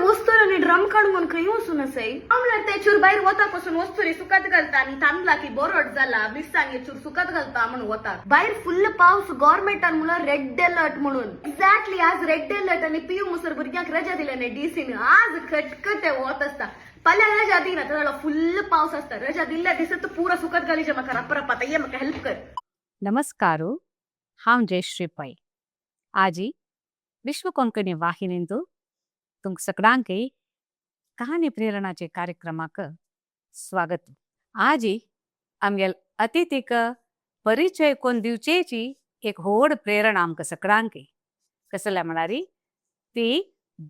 वस्तूर आनी ड्रम काडून म्हूण खंय वचून आसाय? म्हणल्यार ते चूर भायर वता पासून वस्तुरी सुकत घालता आनी तांदळा की बोरड जाला, मिरसांगे चूर सुकत घालता म्हणून वता. भायर फुल्ल पावस, गव्हर्मेंटान म्हणून रेड अलर्ट म्हणून. एक्झॅक्टली, आज रेड अलर्ट आनी पियू मुसर भुरग्यांक रजा दिल्या न्ही डीसीन. आज खटखट वत आसता. फाल्यां रजा दिना तर फुल्ल पावस आसता. रजा दिल्ल्या दिसत पुरा सुकत घालीचे. म्हाका रप रप, आतां ये, म्हाका हेल्प कर. नमस्कार, हांव जयश्री पै. आजी विश्व कोंकणी वाहिनींतु तुमकां सगळ्यांक कहाणी प्रेरणाचे कार्यक्रमाक स्वागत. आजी आमगेल अतिथीक परिचय कोण दिवचेची एक व्हड प्रेरणा आमकां सगळ्यांक. कसल्या म्हळ्यार ती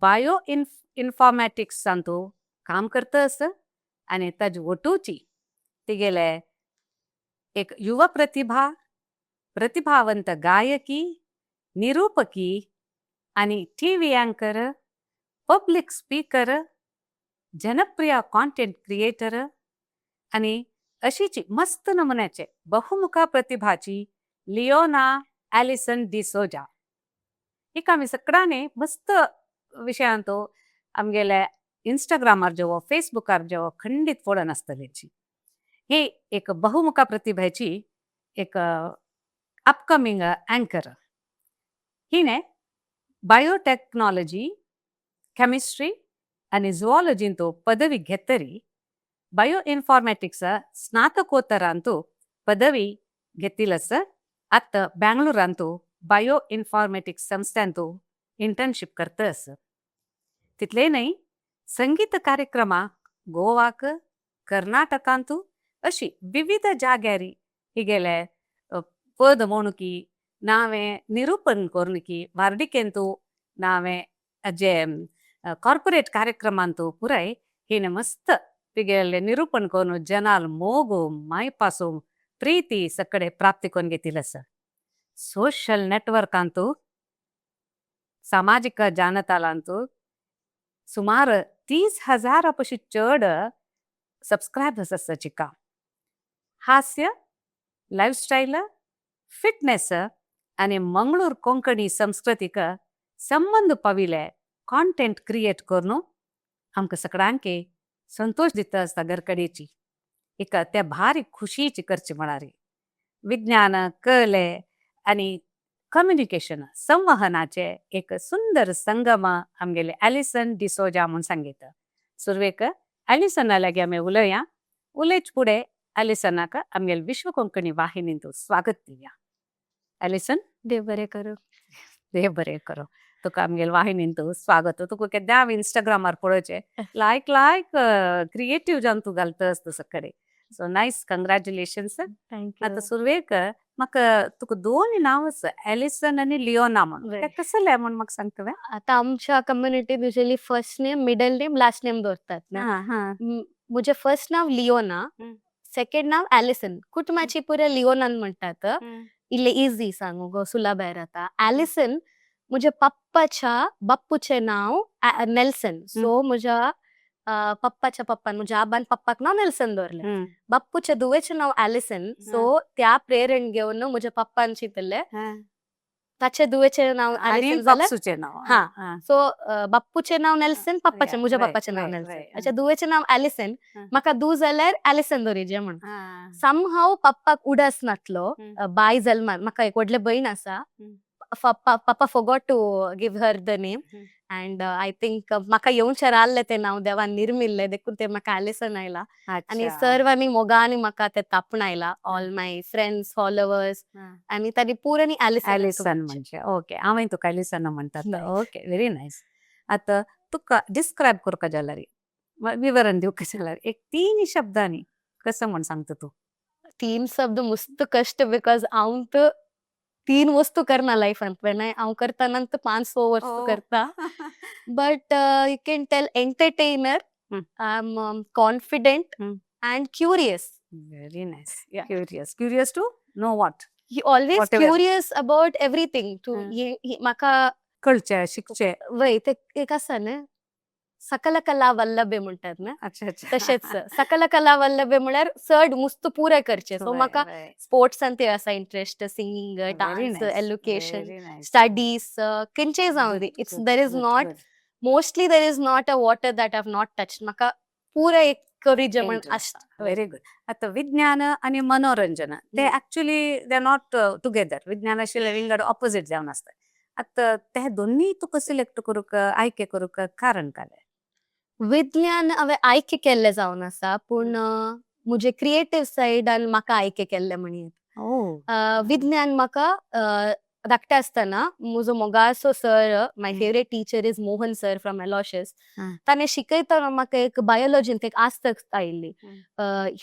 बायो इन्फॉर्मॅटिक्सांतू काम करता आसा आनी ताजी वटूची तिगेले एक युवा प्रतिभा, प्रतिभावंत गायकी, निरूपकी आणि टीव्ही अँकर, पब्लिक स्पीकर, जनप्रिय कॉन्टेंट क्रिएटर आणि अशीची मस्त नमुन्याचे बहुमुखा प्रतिभाची लिओना ॲलिसन डिसोजा. हिका आमी सगळ्यांनी मस्त विशयांतो आमगेले इंस्टाग्रामार जेवो, फेसबुकार जेवो खंडीत पळोवन आसतलेची. ही एक बहुमुखा प्रतिभेची एक अपकमिंग अँकर. हिणे बायोटेक्नॉलॉजी, केमिस्ट्री आनी झुऑलॉजींतू पदवी घेतरी बायो इन्फॉर्मॅटिक्स स्नातकोत्तरांतू पदवी घेतिलस. आतां बँगलोरांतू बायो इन्फॉर्मॅटिक्स संस्थांतू इंटर्नशीप करतस. तितले न्हय, संगीत कार्यक्रमा गोवाक, कर्नाटकांतू अशी विविध जाग्यारी हिगेले पद म्हणूकी, नावें निरूपण करून वार्डिकेंतू, नावें जे कॉर्पोरेट कार्यक्रमांतू पुराय हिणे मस्त तिगेले निरूपण करून जनाल मोगू, मायपासून प्रीती सगळे प्राप्ती करून घेतिल आसा. सोशल नेटवर्कांतू, सामाजिक जाणतालांतू सुमार 30,000 पशी चड सबस्क्रायबर्स आसा चिका. हास्य, लायफस्टायल, फिटनेस आनी मंगळूर कोंकणी संस्कृतीक संबंद पाविले कॉन्टेंट क्रिएट करून आमकां सगळ्यांक संतोष दिता आसता घरकडेची. हिका त्या भारी खुशीची करची म्हळ्यार विज्ञान, कले आनी कम्युनिकेशन, संवहनाचे एक सुंदर संगम आमगेले ॲलिसन डिसोजा म्हूण सांगिता. सुरवेक ॲलिसना लागीं आमी उलया. उलयच फुडें ॲलिसनाक आमगेले विश्व कोंकणी वाहिनींत स्वागत दिवया. ॲलिसन. देव बरें करूं. देव बरें करूं. तुका आमगेले वाहिनींत स्वागत. तुका केन्ना हांव इंस्टाग्रामार पळोवचें, लायक लायक क्रिएटीव जावन तूं घालता आसता सगळे. So nice, congratulations. Thank you. आतां सुरवेक म्हाका तुका दोन नांव आसा, ॲलिसन आनी लिओना म्हणून. वय. तें कसलें म्हूण म्हाका सांगता वे? आता आमच्या कम्युनिटीत usually first name, middle name, last name दवरतात ना. हां हां म्हजें फर्स्ट नांव लिओना, सेकंड नांव ॲलिसन. कुटुंबाची पुरे लिओनान म्हणटात. इल्लें इजी सांगू गो, सुलभाय जाता. ॲलिसन म्हज्या पप्पाच्या बाप्पूचें नांव नेल्सन. सो म्हज्या पप्पाच्या पप्पान, म्हज्या आबान पप्पाक नांव नेल्सन दवरलें. बाप्पूच्या धुवेचें नांव ॲलिसन. सो त्या प्रेरण घेवन म्हज्या पप्पान चिंतलें, ताचे धुवेचें नांव आनी ॲलिसन जाल्यार बापसूचें नांव. हा. सो बाप्पूचें नांव नेल्सन, पप्पाचें, म्हज्या पप्पाचें नांव नेल्सन. ताच्या धुवेचें नांव ॲलिसन. म्हाका धूव जाल्यार ॲलिसन दवरिजे म्हणून. समहाव पप्पाक उडास नातलो. बाय जल्मान म्हाका एक व्हडलें भयण आसा. पप्पा forgot to give her the name and I think म्हाका येवचें रावल्लें तें नांव, देवान निर्मिल्लें, देखून तें म्हाका ॲलिसन आयलां आनी सर्वांनी मोगान म्हाका तें तापणायलां, ऑल my friends, followers आनी तांणी पुरांनी ॲलिसन. ॲलिसन म्हणजे ओके, हांवें तुका ॲलिसन म्हणटात. Okay, very nice. आतां तुका डिस्क्रायब करपा जाल्यार, विवरण दिवपा जाल्यार एक तीन शब्दांनी कसो म्हूण सांगता तूं? तीन शब्द मस्त कष्ट, because हांव तर तीन वस्तू करना लायफान. when I हांव करतना तर पांच स वस्तू करता, but you can tell entertainer, I am confident and curious. Very nice. Curious, curious to know what? He always Whatever. curious about everything to म्हाका कळचें, शिकचें. वय, ते एक आसा न्हय, सकल कला वल्लभे म्हणटात ना, अच्छा अच्छा तशेंच सकल कला वल्लभे म्हळ्यार चड मुस्त पुराय करचें. सो म्हाका स्पोर्ट्सान ते आसा interest, singing, dance, education, studies, खंयचेय जावं दी, it's there is not Mostly there is not a water that have not touch. म्हाका पुरा एक कवरेज म्हण आसता. Very good. आता विज्ञान आणि मनोरंजन ते actually they are not together. विज्ञानाशी विंगड ऑपोजिट जावन आसता. आता ते दोन्ही तुका सिलेक्ट करूक, आयके करूक कारण काय? विज्ञान हांवें आयके केल्लें जावन आसा, पूण म्हजे क्रिएटीव सायडान म्हाका आयके केल्लें म्हणयेत. विज्ञान म्हाका धाकटें आसतना म्हजो मोगासो sir, my favourite teacher is Mohan sir from Aloysius. ताणें शिकयतना म्हाका एक बायोलॉजींत एक आसक्त आयिल्ली,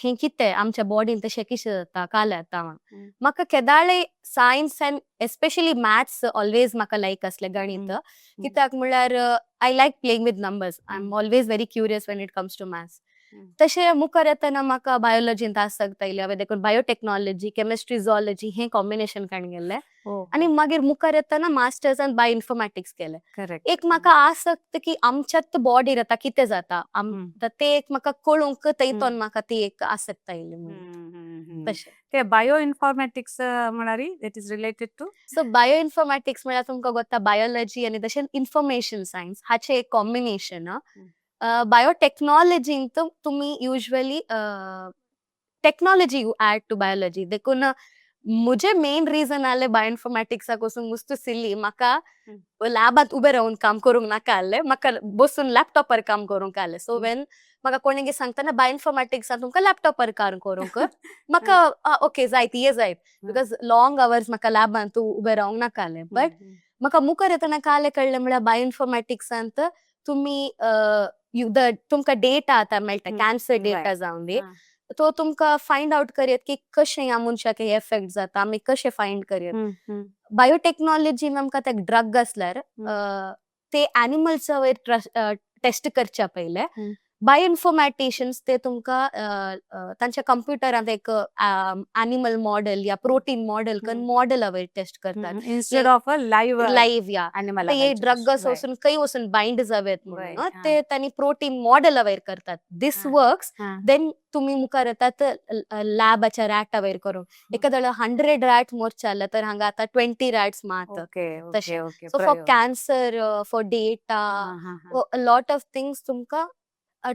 हें कितें आमच्या बॉडीन तशें कितें जाता काल येता म्हण. म्हाका केदाळे science and especially maths always म्हाका लायक आसलें गणित, कित्याक म्हळ्यार I like playing with numbers. I am always very curious when it comes to maths. तशें मुखार येतना म्हाका बायोलॉजींत आसक्त आयली. हांवें देखून बायोटॅक्नॉलॉजी, केमिस्ट्री, झॉलॉजी हें कॉम्बिनेशन काडून गेल्लें आनी मागीर मुखार येतना मास्टर्सान बायो इन्फॉर्मॅटिक्स केलें. एक म्हाका आसक्त की आमच्यात बॉडीर आतां कितें जाता ते एक म्हाका कळूंक थंयतोन म्हाका ती एक आसक्त आयली म्हणून तशें. ते बायो इन्फॉर्मॅटिक्स म्हळ्यार that is related to? So bio informatics म्हळ्यार तुमकां गोत्ता बायोलॉजी आनी तशेंच इन्फॉर्मेशन सायन्स हाचें एक कॉम्बिनेशन. बायोटॅक्नॉलॉजींत तुमी usually technology you add to biology. देखून म्हजें मेन रिजन आहलें बायो इन्फॉर्मॅटिक्साक वचूंक मुस्त सिल्ली, म्हाका लॅबांत उबें रावन काम करूंक नाका आहलें, म्हाका बसून लॅपटॉपार काम करूंक आहलें. सो वेन म्हाका कोणें सांगतना बायो इन्फॉर्मॅटिक्सान तुमकां लॅपटॉपार काम करूंक, म्हाका ओके जायत ये जायत, because long hours म्हाका लॅबांत उबें रावंक नाका आहलें. बट म्हाका मुखार येतना कालें कळ्ळें म्हळ्यार बायो इन्फॉर्मॅटिक्सांत तुमी तुमकां डेटा आतां मेळटा, कॅन्सर डेटा जावन दी, तो तुमकां फायंड आवट करयत की कशें ह्या मनशाक हे एफेक्ट जाता, आमी कशें फायंड करयत. बायोटॅक्नॉलॉजीन आमकां ते ड्रग आसल्यार ते एनिमल्सा वयर टेस्ट करच्या पयले बायो इन्फॉर्मॅटिशियन्स ते तुमकां तांच्या कंप्युटरांत एक एनिमल मॉडेल या प्रोटीन मॉडेल करून मॉडेल वयर टेस्ट करतात instead of a live live या एनिमल. ते ड्रग वचून खंय वचून बायंड जावेत म्हणून ते तांणी प्रोटीन मॉडेल वयर करतात. दीस वर्क्स, then तुमी मुखार येतात लॅबाच्या रॅटा वयर करून. एखाद्या 100 रॅट मोरचे जाल्यार तर हांगा आतां 20 रॅट्स मात तशें. So for cancer, for data, lot of things तुमकां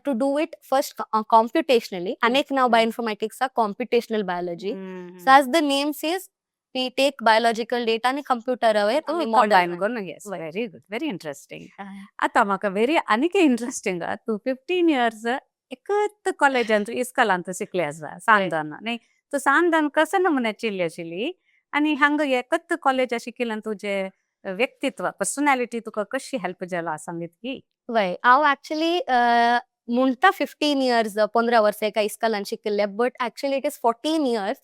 to do it first computationally. अनेक नाव बायोइन्फॉर्मॅटिक्साक computational biology. So as the name says, we take biological data आनी कंप्युटरा वयर मॉडल करून. Yes, very good, very interesting. आतां म्हाका very आनीक interesting, तूं 15 years एकत कॉलेजांत इस्कॉलांत शिकले आसा सांतान न्ही? तूं सांतान कसो नमुन्याची आशिल्ली आनी हांगा एकत कॉलेजा शिकिल्ल्यान तुजें व्यक्तित्व, पर्सनॅलिटी तुका कशी हेल्प जाला सांगीत की? वय, हांव एक्चुअली म्हणटा 15 इयर्स, 15 वर्सां एका इस्कॉलान शिकिल्लें, but actually it is 14 years.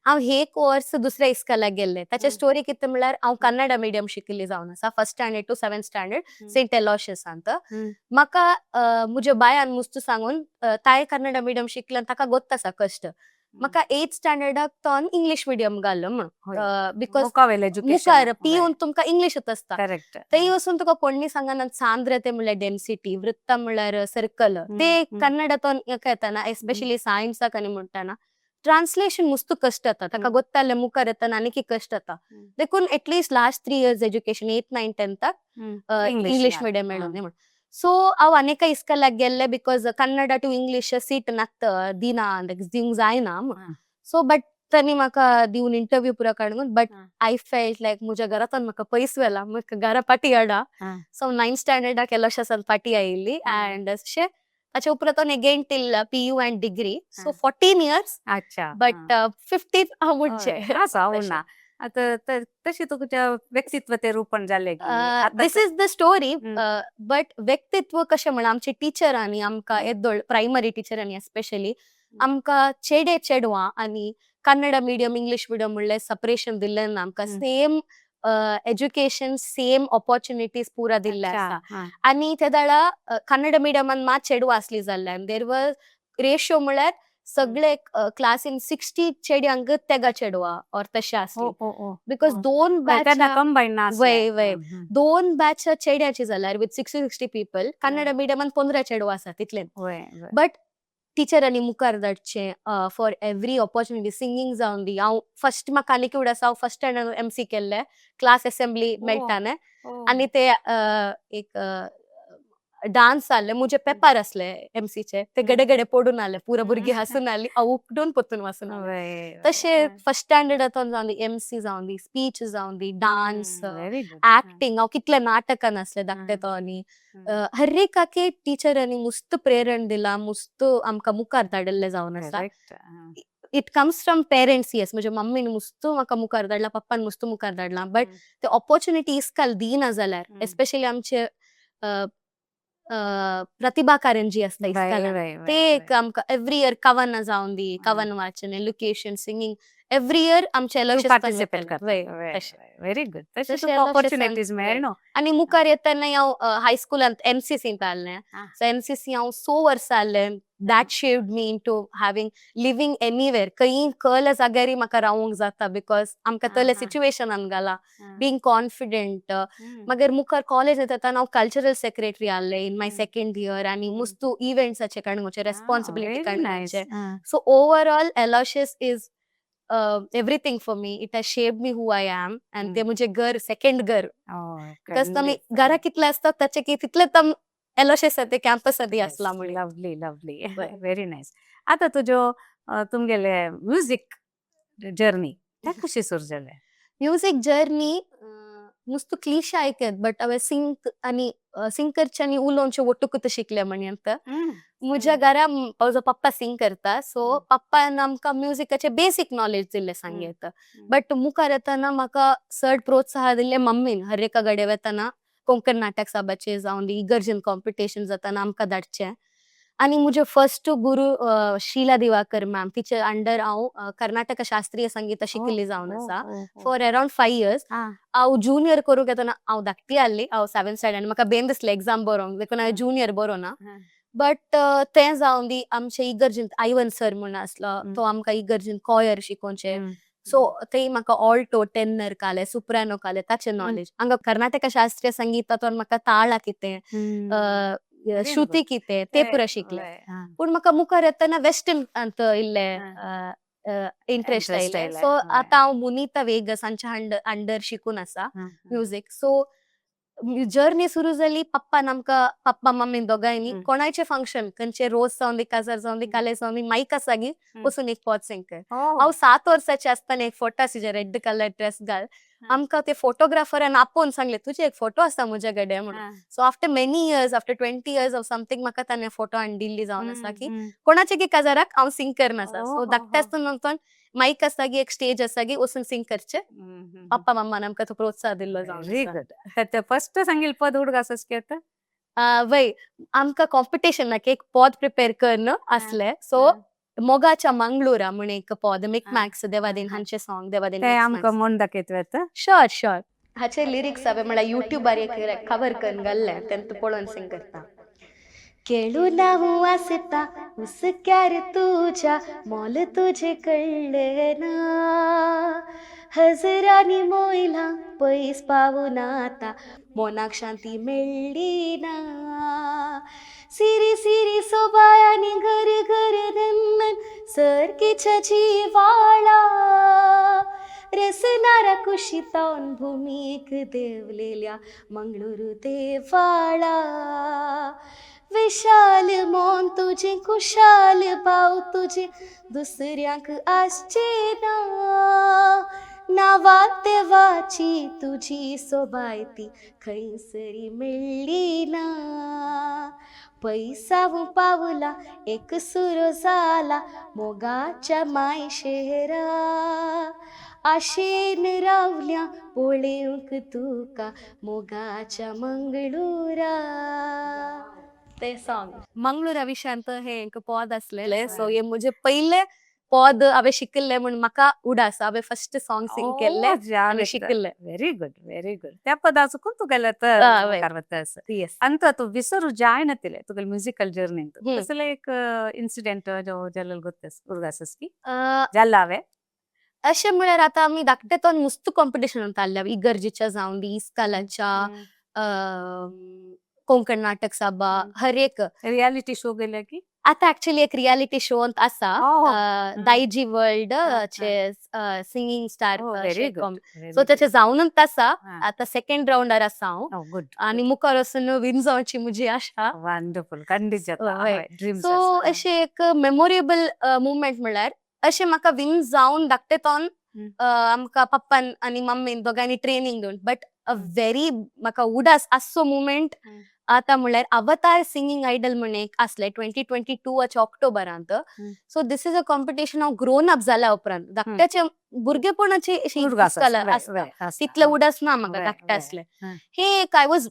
हांव एक वर्स दुसऱ्या इस्कॉलाक गेल्लें. ताचें स्टोरी कितें म्हळ्यार हांव कन्नडा मिडियम शिकिल्ली जावन आसा, first standard to seventh standard Saint एलॉशियसांत. म्हाका म्हज्या बायान मुस्त सांगून, तांय कन्नडा मिडियम शिकलें, ताका गोत्त आसा कश्ट. म्हाका एथ स्टँडर्डाक तो इंग्लीश मिडियम घालो म्हण, because मुखार पिवन तुमकां इंग्लीशूच आसता. थंय वचून तुका कोणी सांगना सांद्रते म्हणल्यार डेन्सिटी, वृत्त म्हणल्यार सर्कल, ते कन्नडातून येताना एस्पेशली सायन्साक आनी म्हणटाना ट्रान्सलेशन मुस्त कश्ट जाता. ताका गोत्ताले मुखार येतना आनीक कश्ट जाता. देखून at least last 3 years education, eighth nine टेन्थाक English medium मेळून म्हण. सो हांव आनीक इस्कॉलाक गेल्लें because Kannada to English seat नात दिना, दिवंक जायना. सो बट तांणी म्हाका दिवन इंटरव्यू पुरा काडून, बट I felt लायक म्हज्या घरांतून म्हाका पयस व्हेला, म्हाका घरा पाटी हाडा. सो नायन्थ स्टँडर्डाक एलोशियसान पाटी आयिल्ली अँड अशें ताच्या उपरांत again till PU and degree, so 14 years. But 15 हांव म्हणचें. आसा ना आतां तशें तुज्या व्यक्तित्व ते रूपण जालें. This is the story. But व्यक्तित्व कशें म्हळ्यार आमचे टिचरांनी आमकां येदोळ, प्रायमरी टिचरांनी एस्पेशली, आमकां चेडे चेडवां आनी कन्नडा मिडियम इंग्लीश मिडियम म्हणलें सपरेशन दिल्लें ना. आमकां सेम एज्युकेशन, सेम ऑपॉर्च्युनिटीज पुरा दिल्ले आसा. आनी ते वेळा कन्नडा मिडियमान मात चेडवां आसली जाल्ल्यान देर वॉज रेशियो म्हळ्यार सगळे क्लासीन 60 चेड्यांक तेगा चेडवां ऑर तशें आसली, because दोन बॅच कंबायन. वय वय, दोन बॅच चेड्याची जाल्यार विथ 60 60 पीपल, कन्नडा मिडियमान 15 चेडवां आसा तितले. बट टिचरांनी मुखार धाडचें फॉर एवरी ऑपॉर्च्युनिटी, सिंगींग जावन दी. हांव फर्स्ट, म्हाका आनीक आसा, हांव फर्स्ट स्टँडर्ड एमसी केल्लें, क्लास असेंब्ली मेळटाने आनी ते एक डान्स आसले मुजे पेपर आसले एमसीचे ते गडे गडे पडून आले, पुरा भुरगीं हासून आली, हांव उकडून परतून वाचून आले. तशें फर्स्ट स्टँडर्डांत जावन दी एमसी जावन दी, स्पीच जावन दी, डान्स, व्हेरी गुड. ऍक्टिंग, हांव कितले नाटकान आसले धाकटे तो आनी हर एकाके टिचरांनी मस्त प्रेरण दिला, मस्त आमकां मुखार धाडिल्लें जावन आसा. It comes from parents, yes. म्हज्या मम्मीन मस्त म्हाका मुखार धाडला, पप्पान मस्त मुखार धाडला, बट ते ऑपॉर्च्युनिटी इस्काल दिना जाल्यार, एस्पेशली आमचे प्रतिभा कारंजी आसता इस्कालान, ते एक आमकां एवरी इयर कवनां जावन दी, कवन वाचन, एलोक्युशन, सिंगींग, एवरी इयर आमचे एलोशियस पार्टिसिपेट करता. तशें. Very good. तशें तशें तुका एलोशियसान ऑपॉर्च्युनिटीज मेळ्ळी न्हू. आनी मुखार येतना हांव हायस्कुलांत एनसीसींत आसलें. सो एनसीसी हांव 6 वर्सां आसलें. That shaped me into having living anywhere. खंयी कळ्ळ्या जाग्यार म्हाका रावूंक जाता because आमकां तसल्या सिच्युएशनान घाला, बीइंग कॉन्फिडंट. मागीर मुखार कॉलेज येता, हांव कल्चरल सेक्रेटरी आसलें इन my second year आनी मुस्तू इव्हेंट्साचे काडून रेस्पॉन्सिबिलिटी काडून. So overall Aloysius is everything for me. It has shaped me who I am and ते म्हजें घर, सेकंड घर, because आमी घरा कितले आसता ताचे की तितले आम एलोशियस ते कॅम्पस आसला म्हणून. Lovely, lovely, very nice. आतां तुज्यो तुमगेले म्युजीक जर्नी ते कशी सुरू जालें? म्युजीक जर्नी नुस्तो क्लिशे आयकत, बट हांवें सिंग आनी सिंग करचें आनी उलोवचें ಒಟ್ಟುಕूत शिकलें म्हणयेत. म्हज्या घरा म्हजो पप्पा सिंग करता, सो पप्पान आमकां म्युजिकाचें बेसीक नॉलेज दिल्लें सांगयेत, बट मुखार येतना म्हाका चड प्रोत्साह दिल्लें मम्मीन. हर एका कडेन वतना, कोंकण नाटक सभाचेर जावं दी, इगर्जेन कॉम्पिटिशन जाताना आमकां धाडचें. आनी म्हज्यो फर्स्ट गुरू शीला दिवाकर मॅम, तिचे अंडर हांव कर्नाटक शास्त्रीय संगीत शिकिल्ली जावन आसा फॉर अरावंड 5 इयर्स. हांव ज्युनियर करूंक येतना हांव धाकटी आहली, हांव सेवन स्टँडर्ड आनी म्हाका बेन दिसलें एग्जाम बरोवंक, देखून हांवें ज्युनियर बरोवना. बट तें जावन दी, आमचे इगर्जेंत आयवन सर म्हूण आसलो, तो आमकां इगर्जेंत कॉयर शिकोवचे. सो थंय म्हाका ऑल्टो, टेनर काले, सुप्रानो काले, ताचे नॉलेज. हांगा कर्नाटक शास्त्रीय संगीतांतून म्हाका ताळा कितें, श्रुती कितें, ते पुरा शिकले. पूण म्हाका मुखार येतना वेस्टर्न अंत इल्ले इंट्रस्ट आयले. सो आतां हांव मुनीता वेगस हांच्या अंडर शिकून आसा म्युजीक. सो जर्नी सुरू जाली पप्पान आमकां, पप्पा मम्मीन दोगांयनी, कोणायचे फंक्शन, खंयचे रोज जावन दी, काजार जावन दी, काले जावन दी, मायक आसा गी वचून एक पद सिंग कर. हांव 7 वर्साचें आसतना एक फोटो आसा, रेड कलर ड्रेस घाल. आमकां ते फोटोग्राफरान आपोवन सांगले, तुजे एक फोटो आसा म्हज्या कडेन म्हणून. So after many years, after 20 years of something, म्हाका ताणें फोटो हाडून दिल्ली जावन आसा की कोणाचे की काजाराक हांव सिंग करना आसा. सो धाकटें आसतना मायक आसा गी, एक स्टेज आसा गी, वचून सिंग करचें. पप्पा मम्मान आमकां तो प्रोत्साह दिल्लो जावन. Very good. फर्स्ट सांगील पद उडगास केता? वय, आमकां कॉम्पिटिशनाक एक पद प्रिपेर करून आसले. सो मोगाच्या मंगळूरा म्हण एक पद, मिक मॅक्स देवादीन हांचे सॉंग, देवादीन. ते आमकां म्हूण दाखयत? Sure sure. हाचे लिरिक्स हांवें म्हळ्यार युट्यूबार एक कवर करून घाल्ले, तेंत पळोवन सिंग करता. केळू नावू आसता हुसक्यार तुज्या, मोल तुजें कळ्ळें ना. हजरांनी मोयला पयस पावून आतां, मनाक शांती मेळ्ळी ना. सिरी सिरी सोबायानी घर घर नंदन सरकीच्या जिवाळा, रसनारा कुशीतावन भूमीक देवलेल्या मंगळूर देवाळा. विशाल मन तुजें, कुशाल भाव तुजें, दुसऱ्यांक आसचें ना. नांवा देवाची तुजी सोबाय ती खंयसरी मेळ्ळी ना. पैसावू पावला एक सुरो जाला मोगाच्या माय शेरा, आशेन रावल्या पळोवंक तुका मोगाच्या मंगळुरा. ते सॉंग मंगळुरा विशयांत हे एक पद आसलेले. सो हे म्हजे पयले पद हांवें शिकिल्ले म्हूण म्हाका उडास, हांवें फर्स्ट सॉंग सिंग केल्ले आनी शिकिल्ले. Very good, very good. त्या पदाचो कोण तुगेले तर अंत तू विसरू जायनातिले तुगेले म्युजिकल जर्नी, तसले एक इन्सिडेंट जो जालेलो ಗೊತ್ತ उडगासस की जाल्लावे? अशें म्हळ्यार आतां आमी धाकटे तो मस्त कॉम्पिटिशन आसले, इगर्जेच्या जावन दी, इस्कालाच्या, कोंकण नाटक सभा, हर एक. रियालिटी शो गेले की? आता ऍक्च्युली एक रियालिटी शो आसा, Oh. दायजी वर्ल्ड हा. चे singing star. Very good. So त्याचे जाऊनच आसा. आता सेकंड राउंडार आसा हांव गुड. आनी मुखार वचून विन जावची म्हजी आशा. वंडरफुल, खंडीत जाता. हय. ड्रीम्स. सो अशें एक मेमोरेबल मुवमेंट म्हणल्यार अशें म्हाका विन जावन धाकटे तोन आमकां पप्पान आनी मम्मीन दोगांनी ट्रेनिंग दिवन, बट अ व्हेरी म्हाका उडास आसचो मुवमेंट आतां म्हणल्यार अवतार सिंगींग आयडल म्हण एक आसलें 2022च्या ऑक्टोबरांत. So this is a competition हांव ग्रोन अप जाल्या उपरांत. धाकट्याचे भुरगेपणाचे आसता तितले उडास ना म्हाका धाकटे आसले. हे एक I was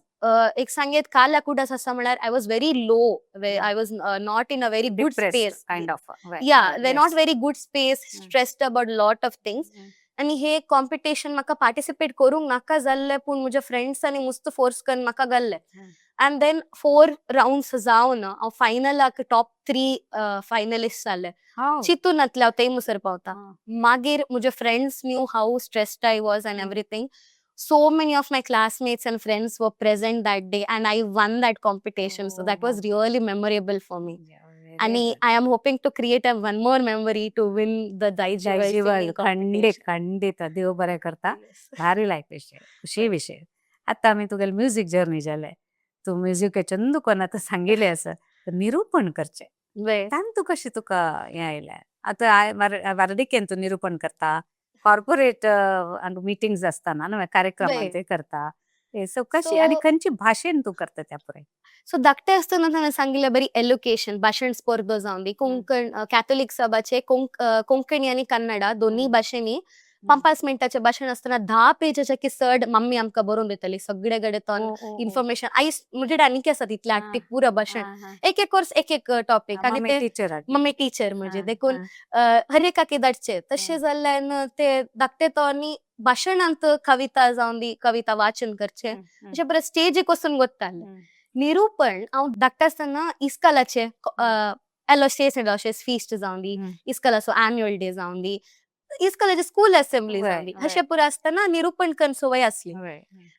एक सांगेत काल्याक उडास आसा म्हणल्यार I was very low, I was not in a very good space. Kind of. Yeah, they not very good space, stressed about lot of things. आनी हे कॉम्पिटिशन म्हाका पार्टिसिपेट करूंक नाका जाल्लें, पूण म्हज्या फ्रेंड्सांनी मुस्त फोर्स करून म्हाका घाल्लें. अँड then four rounds जावन हांव फायनलाक टॉप थ्री फायनलिस्ट जालें. चिंतून नातलें हांव थंय मुसर पावता. मागीर म्हजे friends knew how stressed I was and everything. So many of my classmates and friends were present that day and I won that competition. So that was really memorable for me. आणि I am hoping to create a one more memory to win the Daiji world. खंडीत खंडीत, देव बरें करता. भारी लायक विशय, खुशी विशय. आता आमी तुगेले म्युजीक जर्नी जाले, तूं म्युजिकाचें दुकान आतां सांगिल्लें आसा, तर निरूपण करचें तान तूं कशें तुका हें आयलें? आतां वार्डिकेन तूं निरूपण करता, कॉर्पोरेट मिटिंग्स आसतना न्हय कार्यक्रमान ते करता, सो कशी आनी खंयची भाशेन तूं करता त्या पुराय? सो धाकटे आसतना हांवें सांगिल्लें बरी एलोकेशन भाशण स्पर्धो जावन दी, कोंकण कॅथोलीक सभाचे कोंकणी आनी कन्नडा दोन्ही भाशेंनी 5-5 मिनटाचें भाशण आसतना 10 पेजाचे की चड मम्मी आमकां बरोवन दिताली. सगळे कडेन तो इन्फॉर्मेशन आयज म्हणजे आनीक आसा तितलें हाडटी पुरो भाशण, एक एक कोर्स, एक एक टॉपिक आनी ते teacher. Mummy teacher म्हणजे देखून हर एकाक धाडचे तशें जाल्ल्यान ते धाकटे तो आनी भाशणांत कविता जावन दी, कविता वाचन करचें अशें बरें स्टेजीक वचून गोत्तालें. निरूपण हांव धाकटें आसतना इस्कालाचे एलोशियस एलोशियस फीस्ट जावन दी, इस्कालाचो एन्युअल डे जावन दी, इस्कालाचे स्कूल असेंब्ली जावन दी, अशें पुरो आसतना निरूपण करून संवय आसली.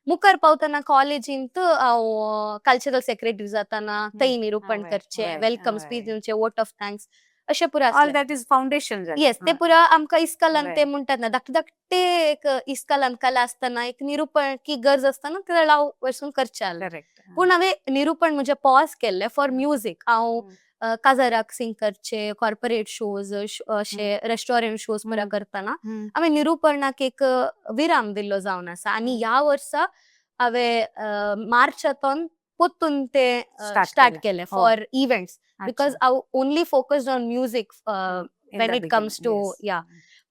मुखार पावतना कॉलेजींत हांव कल्चरल सेक्रेटरी जाताना थंय निरूपण करचें, welcome speech दिवचें, वोट ऑफ thanks अशें पुरो ऑल आसलें. That is foundation. Yes, ते पुरा आमकां इस्कालान ते म्हणटात ना, धाकटे धाकटे एक इस्कालान कला आसतना एक निरूपण की गरज आसतना ते हांव वचून करचें आसलें. पूण हांवें निरूपण म्हजें पॉज केल्लें फॉर म्युजीक. हांव काजाराक सिंग करचे, कॉर्पोरेट शोज, अशे रेस्टॉरंट शोज पुरा करतना हांवें निरूपणाक एक विराम दिल्लो जावन आसा. आनी ह्या वर्सा हांवें मार्चातोन परतून ते स्टार्ट केलें फॉर इव्हेंट्स, because हांव only focused on music when it comes to, yeah.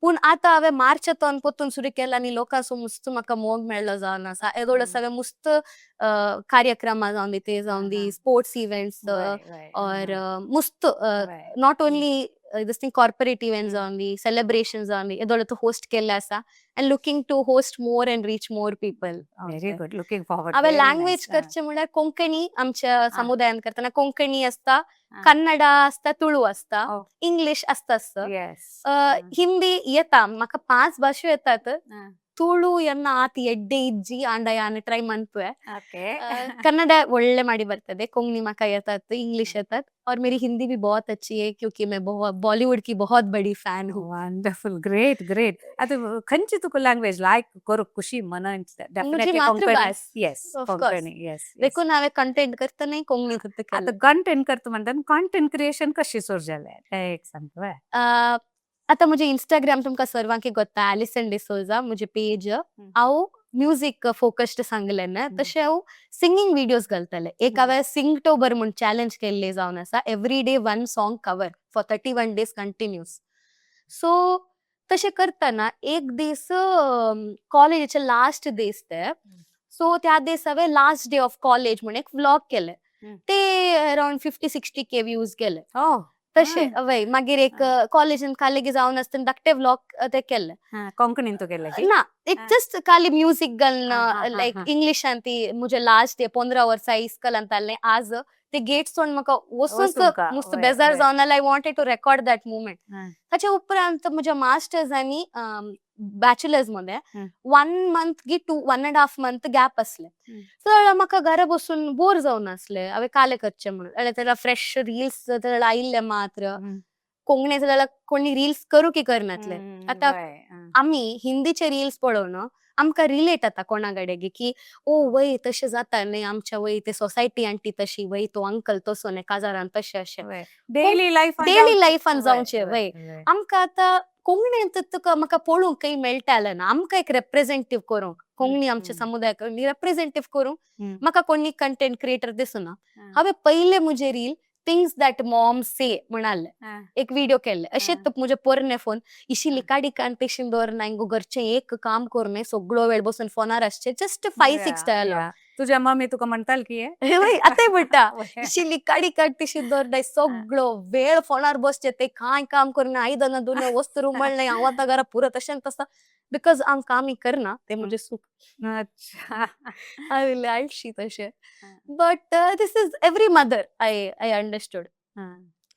पूण आतां हांवें मार्चातोन परतून सुरू केलां आनी लोकांचो मुस्त म्हाका मोग मेळ्ळो जावन आसा. येदोळ सगळे मुस्त कार्यक्रमा जावन दी, ते जावन दी, स्पोर्ट्स इव्हेंट्स और मुस्त, not only this thing, corporate event जावन दी, सेलिब्रेशन जावन दी, येदोळ होस्ट केल्ले आसा and looking to host more and reach more people. Very good, looking forward. हांवें लँग्वेज करचे म्हणल्यार कोंकणी आमच्या समुदायान करतना कोंकणी आसता, कन्नडा आसता, तुळू आसता, इंग्लीश आसता. हिंदी येता म्हाका, पांच भाशो येतात. ತುಳು ಎನ್ನ ಆತ ಎಡ್ಡೆ ಇಜ್ಜಿ ಆಂಡ ಯಾನ್ ಟ್ರೈ ಮನ್ಪುವೆ. कन्नड़ ಒಳ್ಳೆ ಮಾಡಿ ಬರ್ತದೆ, कोंकणी म्हाका येतात, इंग्लिश येतात और मेरी हिंदी भी बहुत अच्छी है क्योंकि मैं बहुत बॉलीवुड की बहुत बड़ी फैन हूँ. Wonderful, great great. ಅದು ಖಂಚಿ ತುಕು ಲ್ಯಾಂಗ್ವೇಜ್ ಲೈಕ್ ಕೊರು ಖುಷಿ ಮನ? मुझे मातृभाष. Yes. Of course. Konkani, yes. देखून हांवें कंटेंट करतना कोंकणी आता कंटेंट करता म्हणटा, कंटेंट क्रिएशन कशी सुरू जालें तें एक सांग. आता म्हजे इंस्टाग्राम तुमकां सर्वांक गोत्ता, एलिसन डिसोजा म्हजे पेज. हांव म्युजीक फोकस्ड सांगलें न्हय, तशें हांव सिंगींग विडियोज घालतलें. एक हांवें सिंगटोबर म्हूण चॅलेंज केल्ली जावन आसा, every day one song cover for 31 days continuous. So तशें करतना एक दीस कॉलेजीचे लास्ट दीस ते, सो त्या दीस हांवें लास्ट डे ऑफ कॉलेज म्हूण एक व्लॉग केले. ते अरावंड 50-60K views गेले. तशें वय मागीर एक कॉलेजीन कालेगी जावन आसतना धाकटे व्लॉग ते केल्ले. कोंकणीन तूं केलें की? ना, एक जस्ट खाली म्युजीक घालून लायक इंग्लिशान. ती म्हजे लास्ट डे, 15 वर्सां इस्कलांत जाल्लें, आज ते गेट सोडून म्हाका वचूंक मुस्त बेजार जावन जाल्यार I wanted to record that moment. ताच्या उपरांत म्हज्या मास्टर्सांनी बॅचलर्स मध्ये वन मंथ की two 1.5 month gap आसले. सो म्हाका घरा बसून बोर जावन आसले, हांवें काले करचे म्हणून. जाल्यार तेला फ्रेश रिल्स तेला आयिल्ले मात्र कोंकणी जाल्यार कोणी रिल्स करू की करनातले. आतां आमी हिंदीचे रिल्स पळोवन आमकां रिलेट जाता कोणा कडेन की ओ वय तशें जाता न्ही आमच्या, वय ते सोसायटी आंटी तशी, वय तो अंकल तसो न्ही, काजारान तशें अशें. Daily life. डेली लायफान जावचें वय. आमकां आतां कोंकणींत तुका म्हाका पळोवंक खंय मेळटालें ना आमकां एक रेप्रेझेंटीव करूंक, कोंकणी आमच्या समुदायाक रेप्रेझेंटीव करूंक म्हाका कोणी कंटेंट क्रिएटर दिसना. हांवें पयले म्हजे reel "Things That Mom Say" म्हणाले एक व्हिडिओ केल्ले अशेंच. म्हजे पोरणे फोन इशी लिकाडिकान पेशीन दवरना, हिंगो घरचें एक काम करूं, सगळो वेळ बसून फोनार आसचे, जस्ट फायव सिक्स डायलॉग. तुझ्या मम्मी तुका म्हणताल की वय, आतांय म्हणटा, इशी लिकाडी काड तिशी दवरनाय, सगळो वेळ फोनार बसचे, ते कांय काम करना, आयदनां धुवना, वस्तू रुमळनाय, हांव आतां घरा पुरो तशें तसा, because हांव कामय करना, ते म्हजें सूख. हांव इल्लें आळशी तशें, but this is every mother, I understood.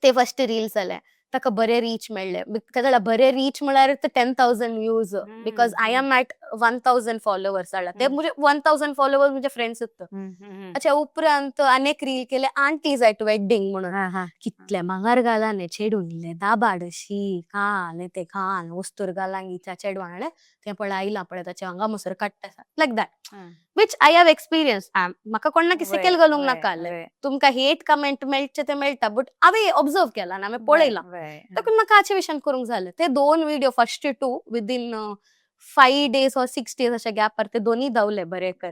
ते फर्स्ट रील जाले, ताका बरे रीच मेळ्ळे. ताका बरे रीच म्हळ्यार 10,000 views, because I am at 1,000 followers जाल्या ते. म्हजे 1,000 फॉलोवर्स म्हजे फ्रेंड्स. अच्छा, उपरांत अनेक रील केले आंटीज एट वेड्डिंग म्हणून. कितले मांगार घाला न्ही चेडून, इल्लें दाबाड अशी घाल ते घाल वस्तूर घाला त्या चेडवान, म्हणलें तें पळय आयलां पळय, ताचें हांगा मसर काडटा, like that, which I have experience. म्हाका कोणाक सिकेल घालूंक नाका आसलें. तुमकां हेट कमेंट मेळचे ते मेळटा, बट हांवें ऑब्जर्व केला आनी हांवें पळयलां, तातूंत म्हाका हाचे विशयान करूंक जालें. ते दोन video first two within 5 days or 6 days अशा गॅपार ते दोन्ही धांवले बरे कर.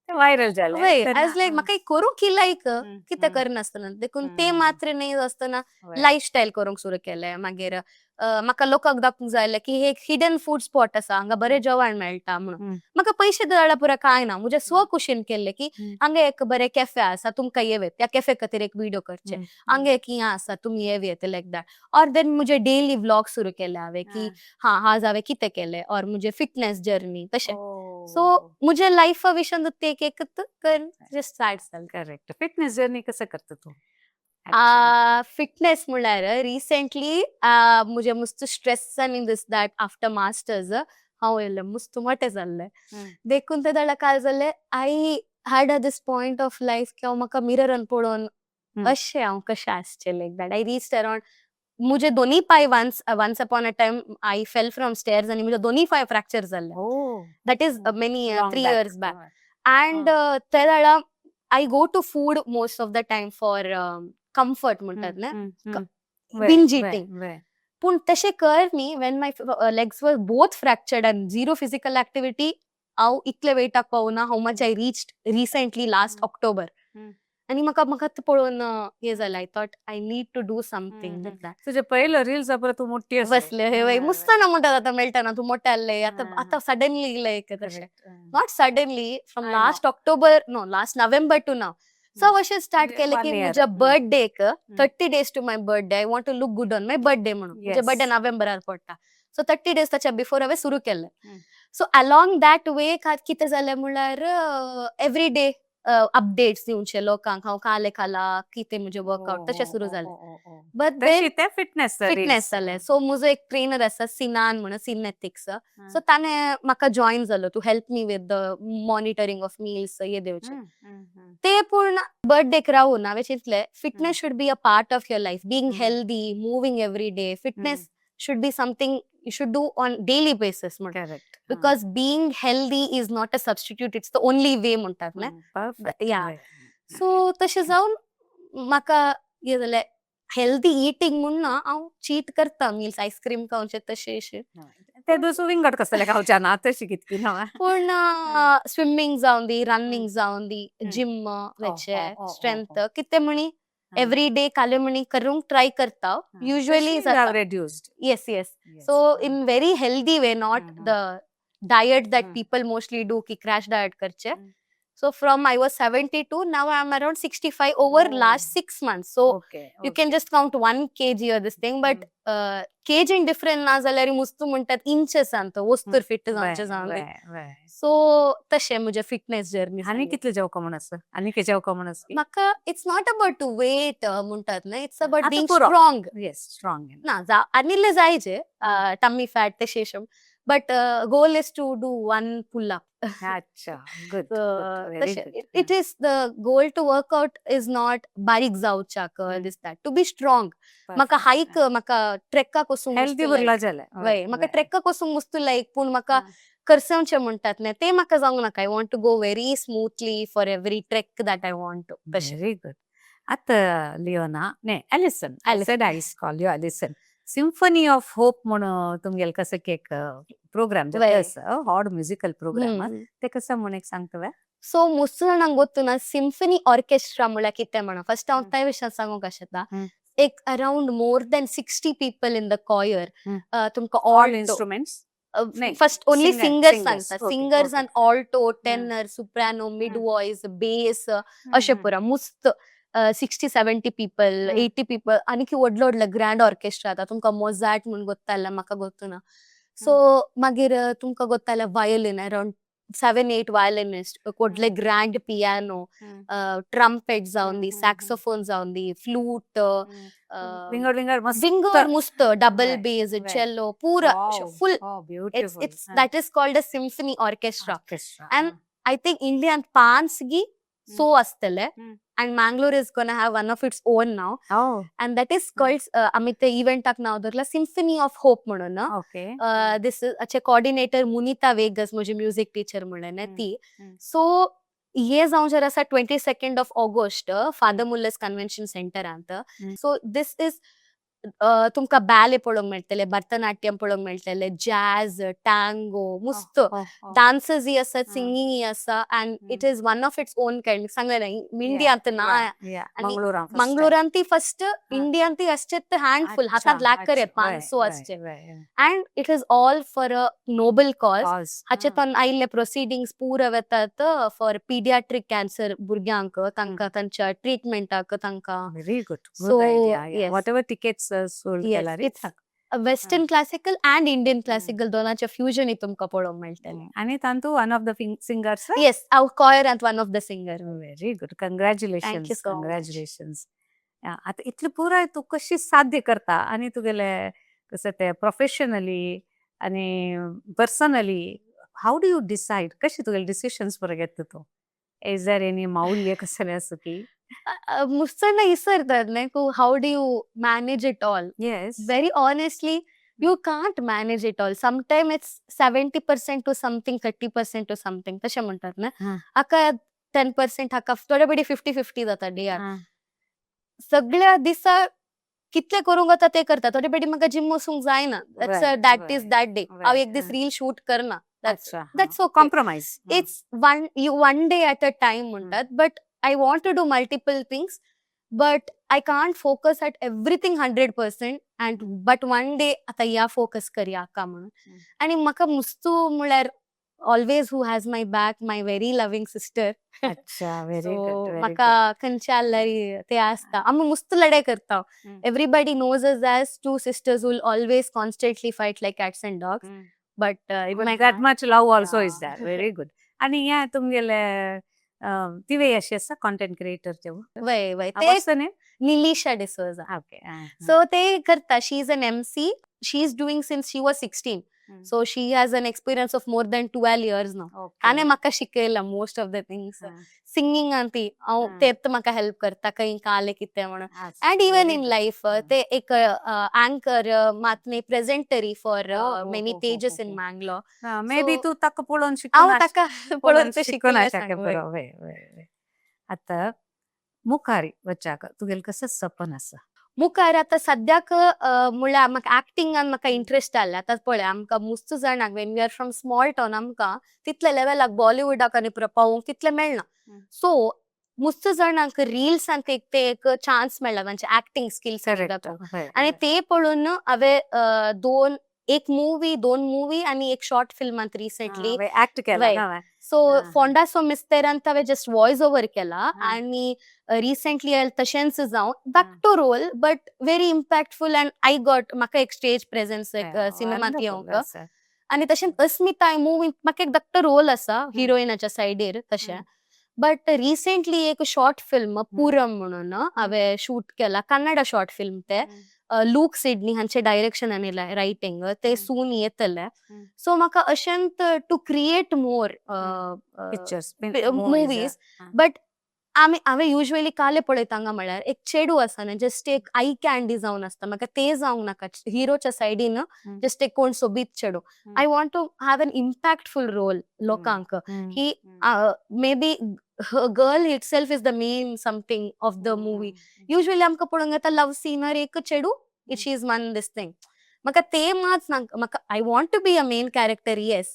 व्हायरल जाले. वय, I like म्हाका करूंक की लायक कितें करनासतना, देखून ते मात्र न्ही आसतना लायफस्टायल करूंक सुरू केलें. मागीर म्हाका लोकांक दाखोवंक जाय आसलें की हे एक हिडन फूड स्पॉट आसा, हांगा बरें जेवण मेळटा म्हणून. म्हाका पयशे जाल्यार पुरो, कांय ना, म्हज्या स्वकुशीन केल्लें की हांगा एक बरें कॅफे आसा, तुमकां येवयेत, त्या कॅफे खातीर एक व्हिडिओ करचे, हांगा एक हें आसा, तुमी येवयेत, लायक that. Or then म्हजे डेली व्लॉग सुरू केले हांवें की हा आज हांवें कितें केलें ऑर म्हजें फिटनेस जर्नी तशें. सो म्हज्या लायफा विशयान ते एक एक कर स्टार्ट जालें. करेक्ट. फिटनेस जर्नी कसं करता तू? फिटनेस म्हणल्यार रिसेंटली म्हजें मस्त स्ट्रेस आनी this that after masters हांव येयलें मस्त मोटें जाल्लें. देखून ते जाल्यार काय जालें, I had a this point of life की हांव म्हाका मिररान पळोवन अशें हांव कशें आसचें, like that. I reached around म्हजे दोन्ही पांय, once upon a time I fell from stairs आनी म्हजे दोन्ही पांय फ्रॅक्चर जाल्ले. That is many 3 years back. And ते जाल्यार I go to food most of the time for comfort म्हणटात न्ही, binge eating. पूण तशें कर न्ही, when my legs were both fractured and zero physical activity, हांव इतले वेटाक पावना how much I reached recently last October. आनी म्हाका ते पळोवन हें जालें, I thought I need to do something with that. तुझे पहिलं रील्स परत तू मोठी. बसले हे वय मुस्ताना म्हणटात आतां मेळटा तूं मोठे आहले आतां. आतां सडनली लायक तशें, not suddenly, from I last October, no, last November to now. So अशें स्टार्ट केलें की One year. म्हज्या बर्थडेक, 30 days to my birthday, I want to look good on my birthday म्हणून. म्हजे बर्थडे नोव्हेंबरार पडटा, सो 30 डेज ताच्या before हांवें सुरू केलें. सो अलॉंग that वे कितें जालें म्हणल्यार एवरी डे अपडेट्स दिवचे लोकांक, हांव काले खाला, कितें म्हजें वर्कआउट, तशें सुरू जालें. बट तशी ते फिटनेस. फिटनेस जालें. सो म्हजो एक ट्रेनर आसा सिनान म्हणून, सिनेथिक्स. सो ताणें म्हाका जॉयन जालो to help me with the monitoring of meals हे दिवचे ते. पूण बर्थडेक रावून हांवें चिंतलें, fitness should be a part of your life, being healthy, moving every day. Fitness should be something you should do on daily basis म्हणून, correct because being healthy is not a substitute, it's the only way म्हणटात न्ही. Perfect. या, so तशें जावन म्हाका हें जालें, healthy eating म्हूण ना, हांव चीट करता मिल्स, आयस्क्रीम खावचें तशें अशें. ते दुसू विंगड कसले खावच्या ना तशी कितकी ना. पूण स्विमींग जावन दी, रनिंग जावन दी, जिम वचें, स्ट्रेंथ कितें म्हणी एवरी डे काले म्हणी करूंक ट्राय करता, युजली जाता. Reduced. Yes, so in very healthy way, not the diet that people mostly do की क्रॅश डायट करचे. So from I was 72, now I am around 65 over last 6 months. So you can just count 1 kg or this thing, but KG different ना जाल्यार मुस्तू म्हणटात inches अंत वस्तूर fit जावचे जावन. So तशें म्हजें फिटनेस जर्नी. आनी कितले जेवका म्हण आसा, आनी कितें जेवका म्हण आसा? म्हाका it's not about to weight म्हणटात न्हय, it's about आतां बींग पुरो. स्ट्रॉंग. येस, स्ट्रॉंग. ना जा आनिल्ले जायचे टम्मी फॅट ते शेशम, but goal is to do one pull up. अच्छा, गुड. तशें it is the goal to workout is not बारीक जावच्याक, this that, to be strong. म्हाका हायक, म्हाका ट्रेकाक वचूंक हेल्दी उरला जाल्यार. वय, म्हाका ट्रेकाक वचूंक मुस्तू लायक, पूण म्हाका करसवचें म्हणटात न्ही ते म्हाका जावंक नाका. I want to go very smoothly for every trek that I want to. तशें. Very good. आतां लियोना न्ही, Alison. Alison. Said I call you Alison. Symphony of hope म्हण तुमगेले कसं एक प्रोग्राम आसा, हॉड म्युजिकल प्रोग्राम, ते कसं म्हण एक सांगता वे? सो मुस्तू जाणांक गोत्तू ना सिम्फनी ऑर्केस्ट्रा म्हळ्यार कितें म्हणून. फर्स्ट हांव त्या विशयान सांगूंक आशेता. एक around more than 60 people in the choir. तुमकां ऑल ऑल्टो इन्स्ट्रुमेंट्स नाही, फर्स्ट ओन्ली सिंगर्स singers, सांगता. Singers and alto, tenor, soprano, mid voice, bass, अशें पुरा मुस्त 60-70 people, 80 people. आनी व्हडलो व्हडलो ग्रँड ऑर्केस्ट्रा आतां तुमकां मोझार्ट म्हूण गोत्ताल्या, म्हाका गोत्तू ना. सो मागीर तुमकां गोत्ताल्या violin, around 7-8 violinist, व्हडले ग्रँड पियानो, ट्रम्पेट जावन दी, सॅक्सोफोन जावन दी, फ्लूट, विंगड विंगड मस्त. विंगड मुस्त, डबल बेस, चेलो, पुरा full. It's beautiful. It's that is called a symphony orchestra. And I think इंडियान पांच गी सो आसतले and Mangalore is gonna have one of its own now, and that is called, आमी ते इव्हेंटाक नांव धरला सिम्फनी ऑफ होप म्हणून. This अचे कॉर्डिनेटर मुनिता वेगस, म्हजी म्युझिक टिचर म्हणून ती. सो हे जावन जर आसा 22nd of August, Father Muller's convention सेंटरांत. So this is तुमकां बॅले पळोवंक मेळटले, भरतनाट्यम पळोवंक मेळटले, जॅझ, टँगो, मुस्त डान्सर्स ही आसात, सिंगींग ही आसा, and it is one of its own kind. सांगलें ना, इंडियांत ना आणि मंगळूरान. मंगळुरान ती फर्स्ट, इंडियान ती असचे हँडफुल, हातात लाख येत पांच so असचे, and it is all for a noble cause. हाचे तान आयिल्ले प्रोसिडिंग्स पुरा वेतात फॉर पिडियाट्रीक कॅन्सर भुरग्यांक, तांकां तांच्या ट्रिटमेंटाक तांकां. Very good. So, good idea. Yes. Whatever tickets sold Yes, केला रे. It's western classical and Indian classical दोनाचे फ्युजन तुमकां पळोवंक मेळटलें. आणि तांतू one of the singers? Yes, हांव कॉयरांत one of the singer. Very good, congratulation. Thank you so much. Congratulation. आता इतले पुराय तूं कशी साध्य करता आणि तुगेले कसं ते प्रोफेशनली आणि personally, how do you decide? कशी तुगेले डिसिशन्स बरोबर घेता तूं? Is there any मौल्य कसले असं की? मुस्तैद इसरतात न्ही, how do you manage it all? Very honestly, you can't manage it all. Sometime it's 70% to something, 30% to something, तशें म्हणटात ना. हाका 10%, हाका थोडे बेडी 50-50 जाता डेयार. सगळ्या दिसा कितले करूंक जाता ते करता. थोडे बेडी म्हाका जिम वचूंक जायना, that is that day. हांव एक दीस रील शूट करना, that's okay. Compromise. It's one day at a time म्हणटात, but I want to do multiple things, but I can't focus at everything 100% and but one day आता या focus करया का म्हणून. आणि म्हाका मुस्तू म्हळ्यार always who has my back, my very loving sister. अच्छा, व्हेरी गुड. म्हाका खंयच्या जाल्यार ते आसता, आमी मुस्त लढाई करता. Everybody knows us as two sisters will always constantly fight like cats and dogs, but That much love also is that. Very good. आणि ह्या तुमगेले तिवे अशी आसा कॉन्टेंट क्रिएटर तेव्हा? वय वय, ते What's the name? Nilisha D'Souza. So ते करता. She is an MC. She is doing since she was 16, so she has an experience of more than 12 years now. ताणें म्हाका शिकयला most of the things. Singing ती हांव तेत म्हाका help करता, खंय काले कितें म्हणून, अँड इवन इन लायफ ते एक अँकर मात न्ही, प्रेझेंटरी for many pages in Mangalore. Maybe तूं ताका पळोवन हांव शिकून ताका पळोवन ते शिकून शिकलें. आसा. बरो, वय वय. आतां मुखार वचाक तुगेलें कसं सपन आसा? मुखार आतां सद्याक म्हणल्यार म्हाका एक्टिंगान म्हाका इंट्रस्ट आसलें. आतां पळय, आमकां मुस्त जाणांक when we are from small town, आमकां तितले लेवलाक बॉलिवूडाक आनी पावोवंक तितलें मेळना. सो मुस्त जाणांक रिल्सांत एक ते एक चान्स मेळ्ळा तांचे एक्टिंग स्किल्स दाखोवंक, आनी ते पळोवन हांवें दोन एक मूवी, दोन मूवी आनी एक शॉर्ट फिल्मांत रिसेंटली ऍक्ट केला. वय. ना. सो हा. फोंडासो मिस्तेरांत हांवें जस्ट वॉयस ओवर केला आनी रिसेंटली तशेंच जावं धाकटो role, but very impactful and I got म्हाका एक स्टेज प्रेझेन्स एक सिनेमांत येवंक. आनी तशेंच अस्मिताय मुवी म्हाका एक धाकटो रोल आसा हिरोईनाच्या सायडीर तशें. बट रिसेंटली एक शॉर्ट फिल्म पुरम म्हणून हांवें शूट केला, कन्नडा शॉर्ट फिल्म ते. लूक सिडनी हांचे डायरेक्शन आनी रायटिंग ते सून येतले. सो म्हाका अशेंत to create more pictures, movies. But आमी हांवें युजली काले पळयता हांगा म्हळ्यार एक चेडू आसा न्ही, जस्ट एक I candy जावन आसता. म्हाका ते जावंक नाका, हिरोच्या सायडीन जस्ट एक कोण सोबीत चेडू. I want to have an impactful role लोकांक की maybe girl itself is the main something of the movie. Usually आमकां पळोवंक येता लव सीनर एक चेडू, she is one this thing. म्हाका ते मात नाका. म्हाका I want to be a main character, yes.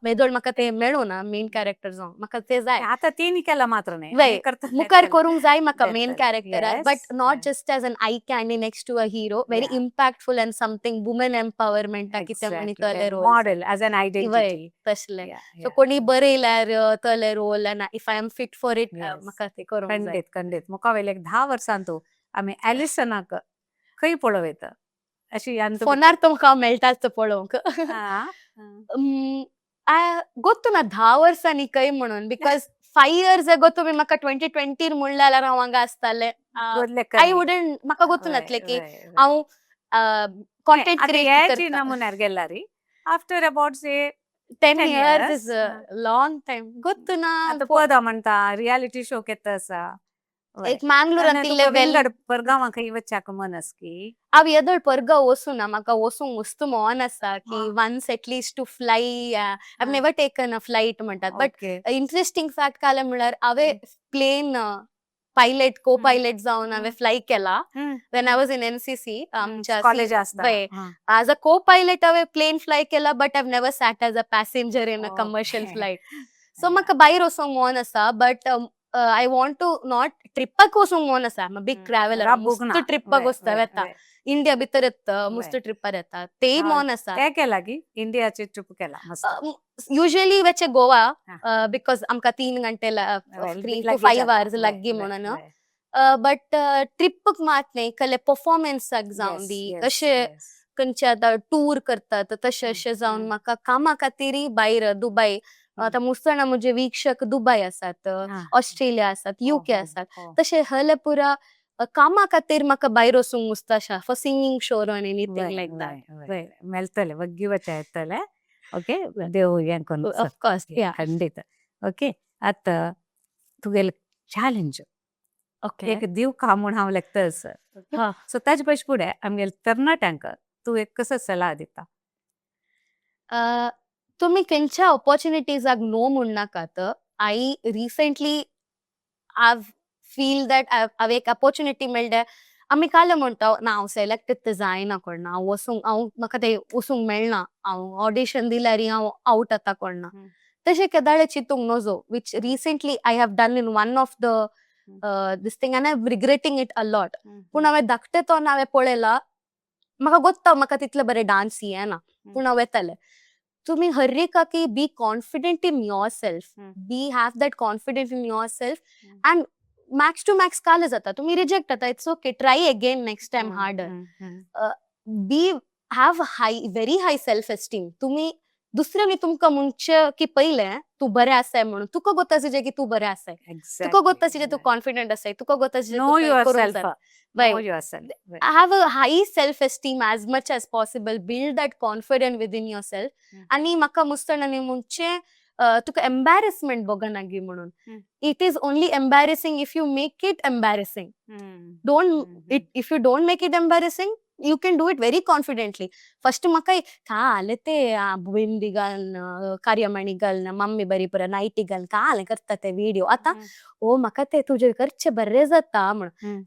मेदोळ म्हाका ते मेळूना मेन कॅरेक्टर जावंक, म्हाका ते जाय. आता तेनी केला मात्र नाही. वय. मुखार करूंक जाय म्हाका main character, but not just as an eye candy next to a hero. Very impactful and something women empowerment कितें म्हणितले role. Model as an identity. तसले. सो कोणी बरयल्यार तले role and if I am fit for it, म्हाका ते करूंक जाय. खंडीत खंडीत. मुखा वयले एक 10 वर्सां तूं आमी एलिसनाक खंय पळोवं अशी? फोनार तुमकां मेळटाच पळोवंक. गोत्तु ना 10 वर्सांनी खंय म्हणून, because 5 years ago तुमी म्हाका 2020 म्हणलें जाल्यार हांव हांगा आसतालें, I wouldn't. म्हाका गोत्तु नासलें की हांव कॉन्टेंट क्रिएट करता. नमुन्यार गेल्यारी after about say 10 10 years years, is long time. गोत्तु ना. आता पदां म्हणटा, रियालिटी शो केता आसा. एक मँगलोरांत इल्ले वेल परगांवा खंय वच्चाक मन आस की? हांव येदोळ परगांव वचूना. म्हाका वचूंक वस्तू मन आसा की once at least to fly. I never taken a flight म्हणटात, बट इंटरेस्टिंग फॅक्ट काले म्हळ्यार हांवें प्लेन पायलट, को पायलट जावन हांवें फ्लाय केला when I was in NCC आमच्या. कॉलेज आसता. वय. एज अ को पायलट हांवें प्लेन फ्लाय केला, but I never sat as a passenger in a commercial flight. So म्हाका भायर वचोंक मन आसा, but I want to not ट्रिपाक वचूंक मन आसा. Big traveller. राबूंक ना. ट्रिपाक वचता, वेता, इंडिया भितर येता, मस्त ट्रिपार येता, तेय मन आसा. ते केला की इंडियाचे ट्रिप केला मस्त? युजली वेचे गोवा, because आमकां 3 घंटे, 3 टू 5 आवर्स लागीं म्हणून. बट ट्रिपाक मात न्ही, कहले परफॉर्मन्साक जावन दी, अशे खंयचे आतां टूर करतात तशें अशें जावन. म्हाका कामा खातीरय भायर दुबय, आतां मुसळना म्हजे वीक्षक दुबय आसात, ऑस्ट्रेलिया आसात, युके आसात, तशें हले पुरा कामा खातीर म्हाका भायर वचूंक मुसता अशें for singing show or anything like that. मेळटले, वग्गी वचा येतले. ओके, देव हें करून. ऑफकोर्स, या. खंडीत. ओके, आतां तुगेले चॅलेंज एक दिवका म्हूण हांव लेखता. सो ताजे पयशे फुडें आमगेले तरणाट्यांक तूं एक कसो सलाह दिता? तुमी खंयच्या ऑपॉर्च्युनिटीजाक no म्हणनाकात. I recently I feel that हांवें एक ऑपॉर्च्युनिटी मेळ्ळ्या. आमी काल म्हणटा ना, हांव सिलेक्ट जायना कोण, हांव वचूंक, हांव म्हाका ते वचूंक मेळना, हांव ऑडिशन दिल्यार हांव आवट जाता कोण ना. तशें केदाळे चिंतूंक नजो, which recently I have done in one of the this thing and I am regretting it a lot. पूण हांवें धाकटें तो हांवें पळयला, म्हाका गोत्ता म्हाका तितले बरें डान्स येना, पूण हांव येतालें. तुमी हर एका की be confident in yourself, be have that confidence in yourself and max to max काल जाता तुमी रिजेक्ट जाता, it's okay, try again next time harder. Be have high, very high self esteem. तुमी दुसऱ्यांनी तुमकां म्हणचे की पयलें तूं बरें आसाय म्हणून, तुका गोत आसा की तूं बरें आसाय, तुका गोत आसा तूं कॉन्फिडंट आसाय, तुका गोत आसा. Know yourself. Know yourself. Have a high self esteem as much as possible, build that confidence within yourself. आणि म्हाका मुस्तणांनी म्हणचे तुका एम्बॅरसमेंट बघनागी म्हणून. It is only embarrassing if you make it embarrassing. Don't it if you don't make it embarrassing, you can do it very confidently. First म्हाका काल ते बिंदी घालून, कार्यमणी घालून, मम्मी बरी पुरा नायटी घालून काल करता ते व्हिडिओ. आतां ओ म्हाका ते तुजे करचे बरे जाता म्हणून.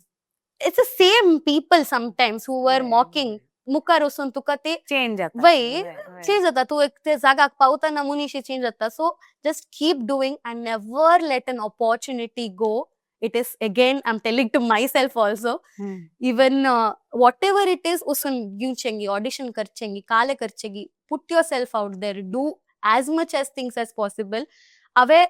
It's the same people sometimes who were mocking, मुखार वचून तुका ते चेंज जाता. वय, चेंज जाता. तूं एक ते जागाक पावतना मनीस चेंज जाता. So just keep doing and never let an opportunity go. It is again, I am telling to myself also, even whatever it is, वचून दिवचेंगी, audition करचेंगी, Kale करचेंगी, put yourself out there, do as much as things as possible. हांवें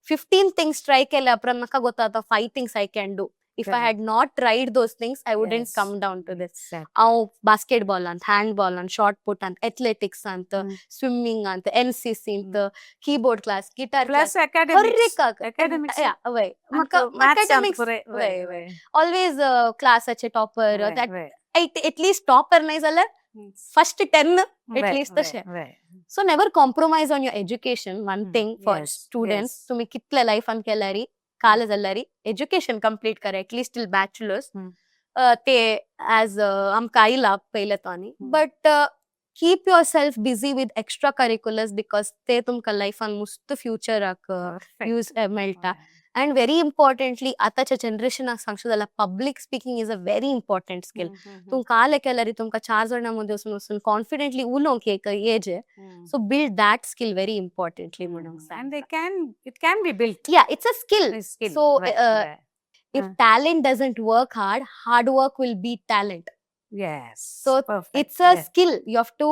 15 things try केल्या उपरांत म्हाका गोता five things I can do. If I had not tried those things, I wouldn't come down to this. हांव बास्केटबॉलांत, हँडबॉलांत, short पुटांत, एथलेटिक्सांत, स्विमिंगांत, एनसीसींत, keyboard class, guitar class, plus academics. हर academics. वय, म्हाका अकॅडमिक्स ऑलवेज क्लासाचे topper, at least topper नाही जाल्यार फर्स्ट 10 एटलिस्ट तशें. So never compromise on your education. One thing for students, तुम्ही कितल्या लायफान केल्यारी, काल जाल्यारी, एज्युकेशन कंप्लीट करा, एटलिस्ट टील बॅचलर्स. ते ॲज आमकां आयला पयले तो आनी, but keep yourself busy with extra curriculars, because ते तुमकां लायफान मस्त फ्युचराक यूज मेळटा. अँड व्हेरी इम्पॉर्टंटली, आतांच्या जनरेशनाक सांगचें जाल्यार, public speaking is a very important skill. तुमकां आलें केल्यार तुमकां चार जाणां मदीं वचून वचून कॉन्फिडंटली उलोवंक एक as. So build that skill very importantly म्हणूंक जाय. And they can it can be built. Yeah, it's a skill. Skill. So, if talent doesn't work hard, hard work will beat talent. So it's a skill you have to,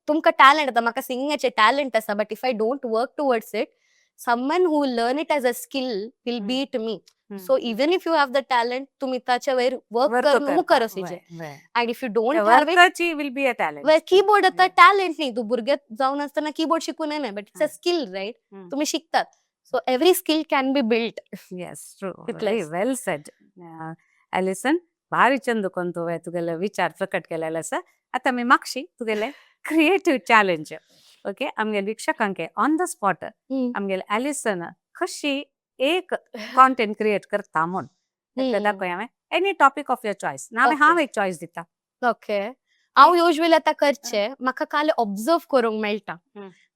तुमकां talent, आतां म्हाका सिंगिंगाचें talent आसा, but if I don't work towards it, someone who learn it as a skill will beat me. So even if you have the talent, तुम्ही ताच्या वयर work करून मुखार वचचें, and if you don't have it, वर्काची will be a talent. Keyboard आतां talent न्ही, तूं भुरगे जावन आसतना कीबोर्ड शिकून येना, but it's a skill, right? तुमी शिकतात. So every skill can be built. Yes, true. तितलेंच. Very well said, Alison. भारी चंद कोन तुवें तुगेले विचार प्रकट केलेले आसा. आतां मी मागशी तुगेले क्रिएटीव चॅलेंज, ओके, आमगे वीक्षकांक ऑन the spot आमगेले एलिसन कशी एक कॉन्टेंट क्रिएट करता म्हूण तेका दाखय. हांवें any topic of your choice ना हांव एक चॉयस दिता. ओके, हांव युजली आतां करचें, म्हाका काल ऑब्जर्व करूंक मेळटा.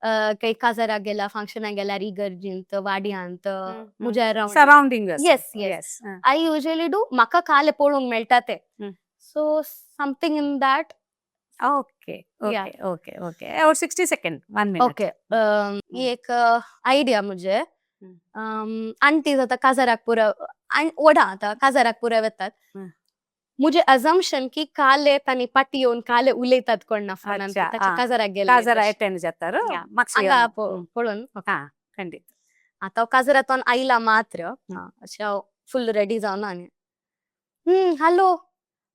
काही काजाराक गेला, फंक्शनाक गेल्यार, इगर्जींत, वाड्यांत, म्हज्या around. Surrounding. Yes. I usually do, म्हाका काल पळोवंक मेळटा ते. So something in that. Okay okay, or 60 second, one minute. Okay, ही एक आयडिया म्हणजे आंटीज आतां काजाराक पुरा वडा आतां काजाराक पुरा वेतात. मुझे अजम्पशन की काले तांणी पाटी येवन काले उलयतात कोण ना फोनान, ताच्या काजाराक गेले. काजारा अटेंड जाता. हांगा पळोवन. हा, खंडीत. आतां काजरातून आयला मात्र, अशें हांव फुल रेडी जावन आनी, हॅलो,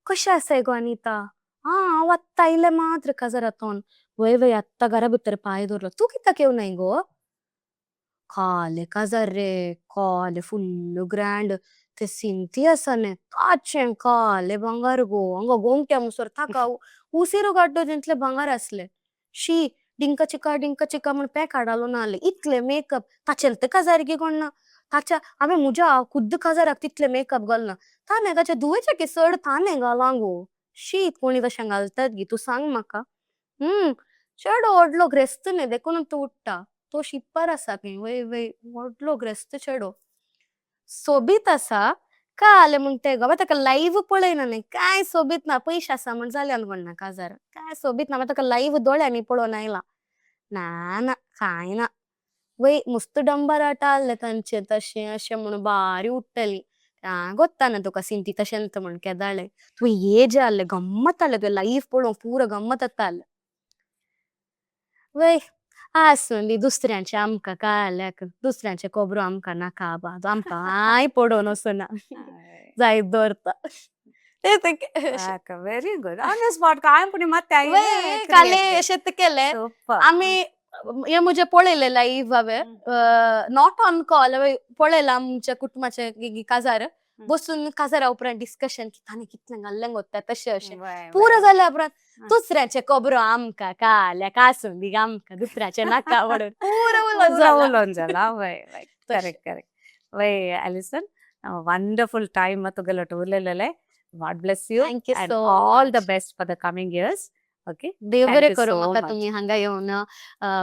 कशें आसाय गो अनिता? आं, हांव आत्तां आयलें मात्र काजारातून. वय वय, आत्तां घरा भितर पांय दवरलो. तूं कित्याक येवनाय गो? काले काजार रे, काले फुल्ल ग्रँड. ते सिंती आसा न्ही, ताचें काले भांगर गो, हांगा गोमट्या मुसर ताका उसिरू काडटो तितलें भांगर आसलें. शी, डिंका चिका डिंका चिका म्हण पें काडालो ना जालें, इतलें मेकअप. ताचें तें काजार गी कोण ना ताच्या. हांवें म्हज्या खुद्द काजाराक तितलें मेकअप घालना. ताणें ताच्या धुवेच्या की चड ताणें घालां गो. शी, कोणी तशें घालतात गी, तूं सांग म्हाका? चेडो व्हडलो ग्रेस्त न्ही, देखून तूं उडटा. तो शिप्पार आसा खंय. वय वय, व्हडलो ग्रेस्त चेडो सोबीत आसा. काल म्हणटे गो, हांवें ताका लायव्ह पळयना न्ही. कांय सोबीत ना, पयशे आसा म्हण जालें कोण ना काजार. कांय सोबीत ना. हांवें ताका लायव्ह दोळ्यांनी पळोवन आयलां. ना ना, कांय ना. वय, मस्त डंबराट आहले तांचे, तशें अशें म्हणून भारी उडटली. गोत्ताना तुका सिंती तशेंत म्हण केदाळें तुवें येजे आहलें, गम्मत आहलें तुवें लायव्ह पळोवंक, पुरो गम्मत येता आहलें. वय, आसूं दी, दुसऱ्यांचे आमकां काल्याक, दुसऱ्यांचे खबरो आमकां नाका आबा. आमकां कांय पडोन वचना, जायत दवरता. Very good. On the spot काय पुणी मात. वय, काले अशें केलें आमी. हे म्हजें पळयलें लायव्ह हांवें, not on call, हांवें पळयलां आमच्या कुटुंबाचें काजार बसून, काजारा उपरांत डिस्कशन की ताणें कितलें घाल्लें गो तशें अशें. पुरो जाल्या उपरांत, दुसऱ्याचे खबरो आमकां काल्याक, आसूं दी आमकां, दुसऱ्याचे नाका म्हणून पुरो उलोवन जाला. उलोवन जाला. वय वय, करेक्ट करेक्ट. वय अलिसन, वंडरफुल टाइम तुगेलो उलयलेले. God bless you. Thank you and so all the best for the coming years. Okay. देव Thank बरें you करूं. so म्हाका much. तुमी हांगा येवन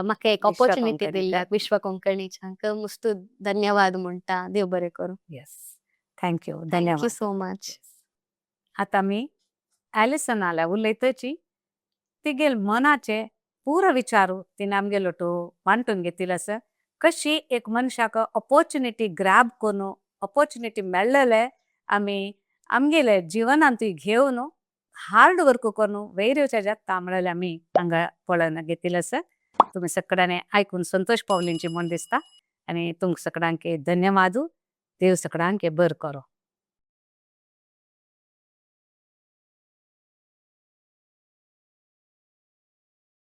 म्हाका एक विश्व ऑपॉर्च्युनिटी कोंकणीच्या. दिल्ल्याक, विश्व कोंकणीच्या मस्त धन्यवाद म्हणटा. देव बरें करूं. Yes. Thank you. Thank you धन्यवाद. so much. आतां मी ॲलिसनाल्या उलयतची तिगेल मनाचे पुरो विचारू तिने आमगेलो तो वांटून घेतील. आसा कशी एक मनशाक ऑपॉर्च्युनिटी ग्रॅब करून. ऑपॉर्च्युनिटी मेळ्ळेले आमी आमगेले जिवनांत घेवन हार्ड वर्क करून वयर येवच्या जाता म्हणल्यार आमी हांगा पळोवन घेतिल्लें आसा. तुमी सगळ्यांनी आयकून संतोष पावलींची म्हूण दिसता आनी तुमकां सगळ्यांक धन्यवाद. देव सगळ्यांक बरें करो.